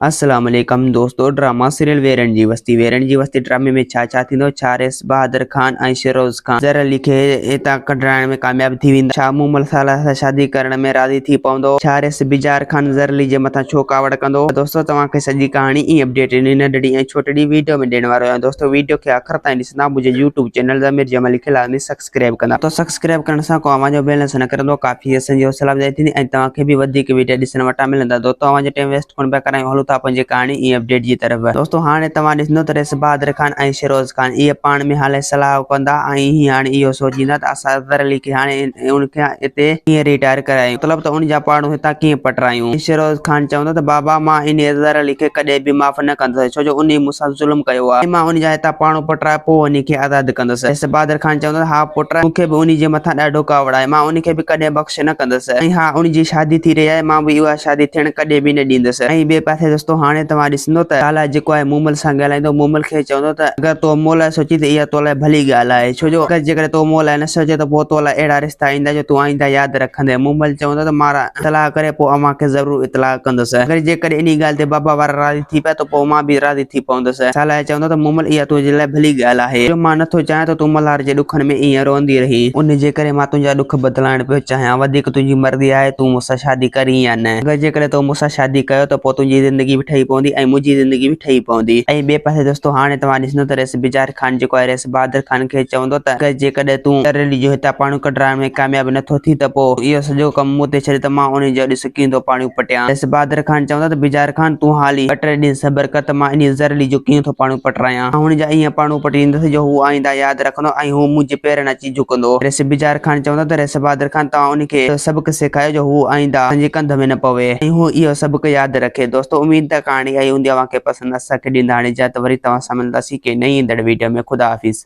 السلام عليڪم دوستو ڊراما سيريل ويرن جي وستي ويرن جي وستي ڊرامي ۾ ڇا ڇا ٿيندو ڇا ريس بهادر خان ۽ شيروز خان زر علي کي هتان ڪڍرائڻ ۾ ڪامياب ٿي ويندا ڇا مومل صالح سان شادي ڪرڻ ۾ راضي ٿي پوندو ڇا ريس بجار خان زر علي جي مٿان ڇو ڪاوڙ ڪندو دوستو توهان کي سڄي ڪهاڻي ۽ اپڊيٽ انهي ننڍڙي ۽ ڇوٽڙي ويڊيو ۾ ڏيڻ وارو آهيان دوستو ويڊيو کي آخر تائين ڏسندا منهنجي يوٽيوب چينل ضمير جمالي کي لازمي سبسڪرائب ڪندا ته سبسڪرائب ڪرڻ سان ڪو اوهان جو بيلنس نه ڪرندو ڪافي اسان جي حوصلا افزائي ٿيندي ۽ توهان کي به وڌيڪ ويڊيا ڏسڻ وٽان ملندا دوستو اوهان جو ٽيم ويسٽ ڪونه پيا ڪرايون هلون ٿا پنهنجي ڪهاڻي ۽ اپڊيٽ جي طرف دوستو هاڻي توهان ڏسندو ته رئيس بهادر خان ۽ شيروز خان اهي پاڻ ۾ هالي صلاح ڪندا ۽ هي هاڻي اهو سوچيندا ته اسان اظهر علي کي هاڻي ان کي هتي ڪيئن ريٽائر ڪرايون مطلب ته ان جا پاڙون هتان ڪيئن پٽرايون ۽ شيروز خان چوندو ته بابا مان انهي اظهر علي کي ڪڏهن به معاف نه ڪندس ڇو جو انهي مون سان ظلم ڪيو آهي ۽ مان ان جا هتان پاڙون پٽرائي پوء انهي کي آزاد ڪندس. رئيس بهادر خان چوندو ته ها پٽ، مون کي به انهي جي مٿان ڏاڍو ڪاوڙ آهي، مان انهي کي به ڪڏهن بخش نه ڪندس ۽ ها ان جي شادي ٿي رهي آهي، مان به اها شادي ٿيڻ ڪڏهن به نه ڏيندس. ۽ ٻئي پاسي دوستو هاڻي توهان ڏسندو ته لالا جيڪو آهي مومل سان ڳالهائيندو، مومل کي چوندو ته اگر تو مون لاء سوچي ته اها تو لاء ڀلي ڳالهه آهي، ڇو جو اگر جيڪڏهن تو مون لاء نه سوچيو ته پوء تو لاء اهڙا رشتا ايندا جو تون آئنده ياد رکندين. مومل چوندو ته مان صلاح ڪري پوء اوهان کي ضرور اطلاع ڪندس. اگر جيڪڏهن انهي ڳالهه تي بابا وارا راضي ٿي پيا ته پوء مان به راضي ٿي پوندس. صالح چوندو ته مومل اها تنهنجي لاء ڀلي ڳالهه آهي، جو مان نٿو چاهيان ته تون ملهار جي ڏکن ۾ ائين روئندي رهين. ان جي ڪري مان تنهنجا ڏک بدلائڻ پيو چاهيان. وڌيڪ تنهنجي مرضي آهي تون مون سان شادي ڪرين يا نه. اگر جيڪڏهن تو مون سان شادي ڪيو ته پوء تنهنجي زندگي به ٺهي پوندي ۽ منهنجي زندگي به ٺهي پوندي. ۽ ٻئي پاسي دوستو هاڻي توهان ڏسندو ته رئيس بجار خان جيڪو آهي رئيس بهادر خان کي چوندو ته اگر جيڪڏهن تون تريلي جو هتان پاڻيون ڪڍرائڻ ۾ ڪامياب نٿو ٿين ته پوء اهو سڄو ڪم مون تي ڇڏ ته مان انهي جو ڏس ڪيئن ٿو پاڻيون پٽيان. رئيس بهادر خان چوندو ته بجار خان تون حالي ٻه ٽي ڏينهن صبر ڪر ته مان انهي زرلي جو ڪيئن ٿو پاڻيون پٽرايان. مان هن جا ائين پاڻيون پٽيندس جو هو آئنده ياد رکندو ۽ هو منهنجي پيرن اچي جهڪندو. رئيس بجار خان چوندو ته رئيس بهادر خان توهان انهي کي اهو سبق سيکايو جو هو آئنده اسان جي ڪنڌ ۾ نه پوي ۽ هو اهو سبق ياد رکي. دوستو اميد ته ڪهاڻي آئي هوندي اوهان کي پسند اسان کي ڏيندا هاڻي اجازت وري توهان سان ملنداسين ڪنهن نئين ايندڙ ويڊيو ۾ خدا حافظ.